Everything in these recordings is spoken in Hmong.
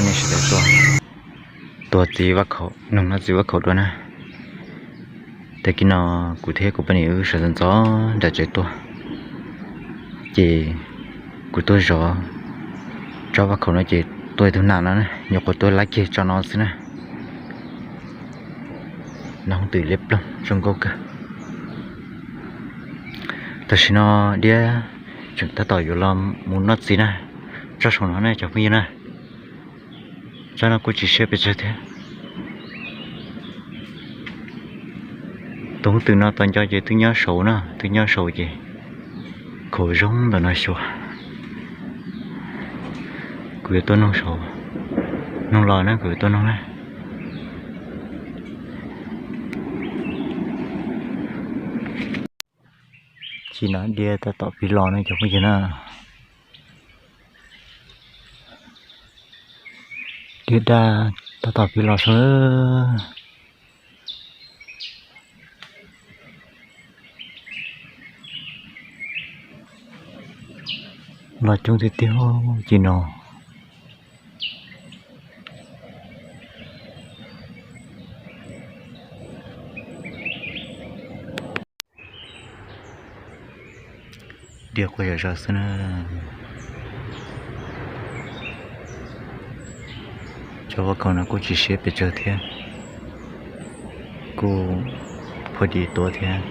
nej sawv daws tuaj, tuaj txiv Vaj Khaum, nug noj txiv Vaj Khaum dua na. Tag kis no kuv thiab kuv poj niam wb sawv ntxov ntxov nram tsev tuaj, ces kuv tuaj zov tsob Vaj Khaum no ces tuaj ib tug nam no na, nyuam qhuav tuaj lab kiag tso no xwb na. Nov hoov twm liab ploog zoo nkauj kawg. Tam sim no Diab tseem tab tom yuav los mus noj txiv na, tsob saum no na cov phooj ywg na. Tsob no kuj tsis siab pes tsawg thiab. Tus hoov twm no tos nco ces twb nyob saud na, twb nyob saud ces khaum zoo ntawm no xyuas. Kuv yuav tuaj nug saud, nug los na kuv yuav tuaj nug na. Tsis no Diab tab tom pib los no cov phooj ywg na. Diab daj tab tom pib los saud. Los coob tiag tiag ces no. Diab quaj zom zaws xwb na. Cov Vaj Khaum no kuj tsis siab pes tsawg thiab, kuj pha di tuaj thiab.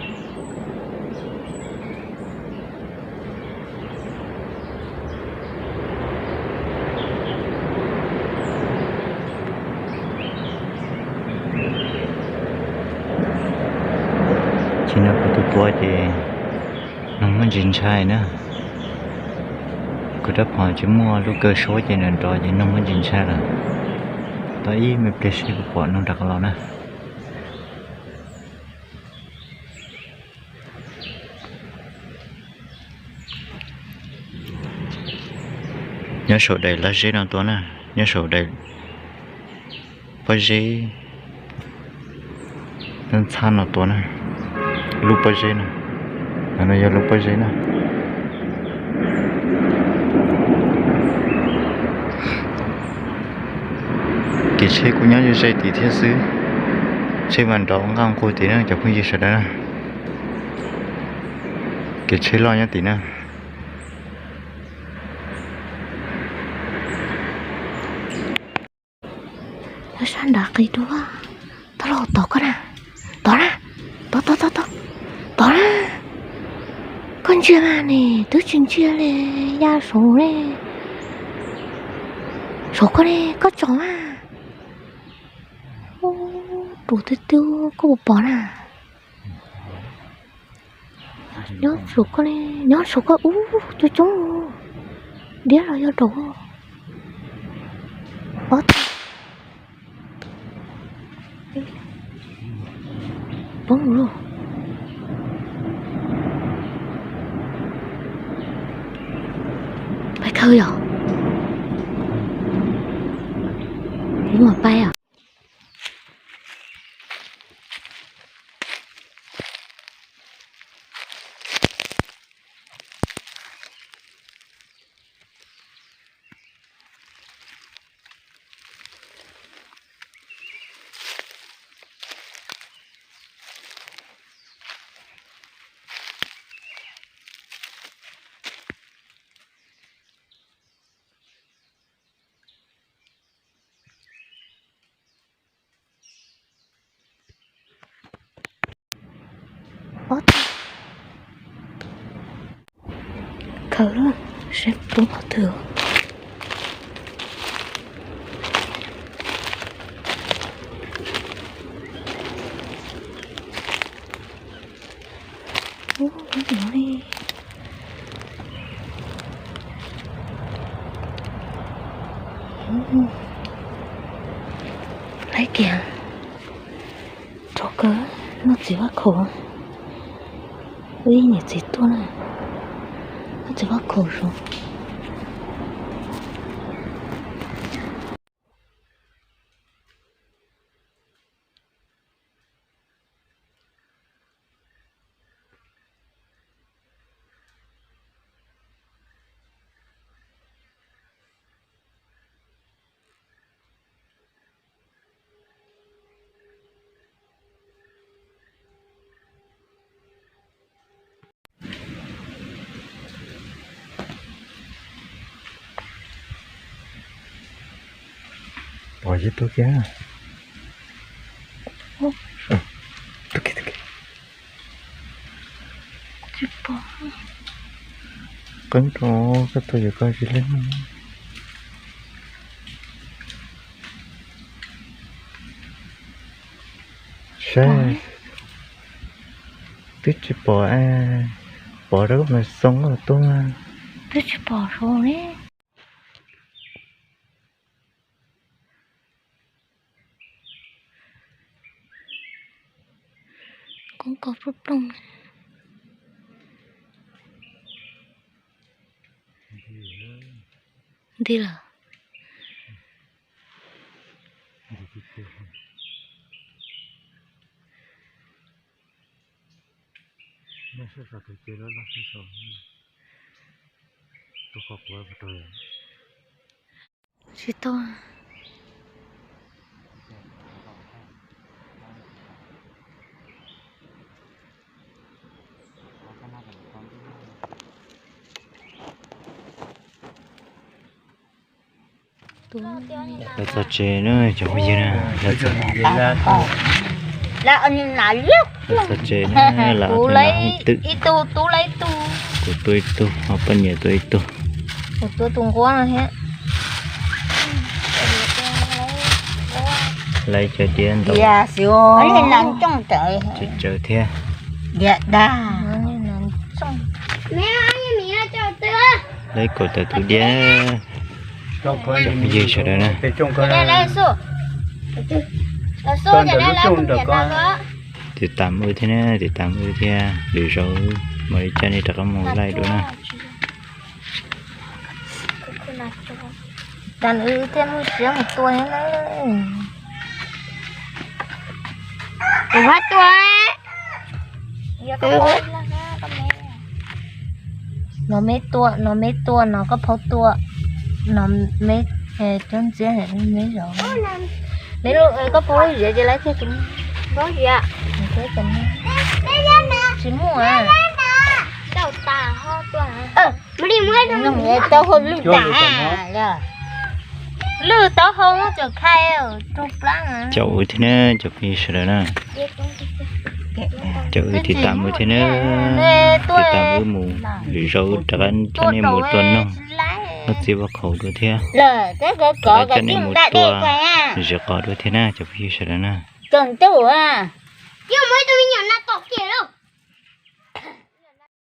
Tsis no kuv tus tuav ces noog muaj ntsis ntshai na. Kuv rab phom tsis muaj lub kaw suab ces nrov nrov ces noog muaj ntsis ntshai lawm. Tau ib me pliag seb kuv pom noog rov qab los na. Nyob saum daim laj zeb no tuaj na, nyob saum daim pob zeb ntxhab no tuaj na, lub pob zeb no, no yog lub pob zeb na. Kev tsheb kuj nyob ze ze tim thiab xwb, tsheb mas nrov nqaj nqug tim na cov phooj ywg sawv daws na. Kev tsheb loj nyob tim na. Nyob sab nrad qis dua, tau los tom koj na, tom na, tom tom tom tom, tom na. Koj ntsia mas ne, twb tsis ntsia li, ya saud ne, saum koj ne, koj tsom mas. Ub, tus twg twg koj puas pom na? Nyob saum koj ne, nyob saum koj ub coob coob. Diab los yog daum. Ob tug. Poob lauj. Pais khaws yom. Kuv mam pais os. Ob tug. Khaws lawm, seb poob qhov twg. Ub, no li. Laib kiag. Thaum kawg noj txiv vaj khaum, wb ib niam txiv tuaj na, noj txiv vaj khaum zoo. Pom ib tug kiag. Tus kiag, tus kiag. Tsis pom. Qeeb rau koj tus yuav koj tsis leej. Saib, twb tsis pom, pom rau koj mas xoo tuaj. Twb tsis pom zoo li. Koob koj plooj plooj. Nti lawm. Tsis tau. Lawv txog tsev na cov phooj ywg na, lawv txog, lawv txog tsev na, lawv twb, kuv tua ib tug, ho poj niam tua ib tug. Lawv cov diav ntau, tsawg tsawg thiab. Lawv kaum tawm tus diav. Cov phooj ywg sawv daws na, tiv tam wb thiab na, tiv tam wb thiab, lwm zaus mam li coj nej rov qab mus laij dua na. Cas wb thiaj muaj siab mus tua thiab na. Kuv pab tua. No me tua, no me tua, no koj phaub tua, no me cov ntxiab me zov. Me koj phaub lub ziav ces lawv thiaj tsis muaj. Taub hau lwj tas, lwj taub hau muab cov khai rau plab. Caum wb thiab na cov phooj ywg sawv daws na. Caum wb tiv tam wb thiab na. Tiv tam wb mus, lwm zaus wb rov qab coj nej mus tua noog, ua txiv ua qhaus dua thiab. Rov qab coj nej mus tua zes qos dua thiab na cov phooj ywg sawv daws na. Cov ntuj, muaj ib tug me nyuam na tom kiag lauj.